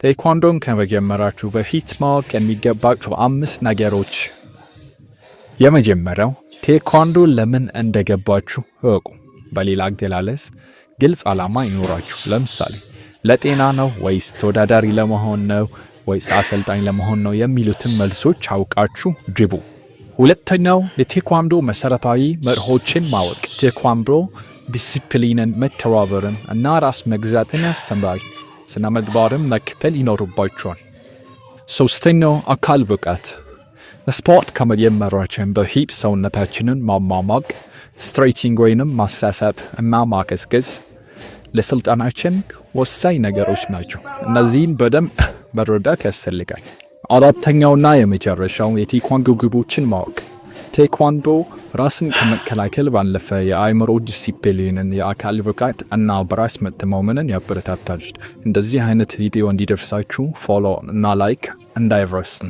ቴኳንዶን ከመጀመራችሁ በፊት ማወቅ የሚገባችሁ አምስት ነገሮች። የመጀመሪያው፣ ቴኳንዶ ለምን እንደገባችሁ እወቁ። በሌላ አገላለጽ ግልጽ ዓላማ ይኑራችሁ። ለምሳሌ ለጤና ነው ወይስ ተወዳዳሪ ለመሆን ነው ወይስ አሰልጣኝ ለመሆን ነው የሚሉትን መልሶች አውቃችሁ ግቡ። ሁለተኛው፣ የቴኳንዶ መሰረታዊ መርሆችን ማወቅ። ቴኳንዶ ዲሲፕሊንን፣ መተባበርን እና ራስ መግዛትን ያስተምራል። ስነ ምግባርን መከተል ይኖርባችኋል። ሶስተኛው፣ አካል ብቃት። ስፖርት ከመጀመራችን በፊት ሰውነታችንን ማሟሟቅ፣ stretching ወይንም ማሳሳብ እና ማቀዝቀዝ ለስልጠናችን ወሳኝ ነገሮች ናቸው። እነዚህን በደንብ መረዳት ያስፈልጋል። አራተኛውና የመጨረሻው፣ የቴኳንዶ ግቦችን ማወቅ። ቴኳንዶ ራስን ከመከላከል ባለፈ የአእምሮ ዲሲፕሊንን፣ የአካል ብቃት እና በራስ መተማመንን ያበረታታል። እንደዚህ አይነት ቪዲዮ እንዲደርሳችሁ follow እና like እንዳይረስን።